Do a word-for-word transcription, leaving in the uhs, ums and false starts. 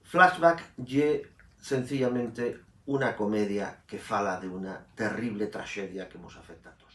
Flashback ye sencillamente una comedia que fala de una terrible traxedia que mos afecta a todos.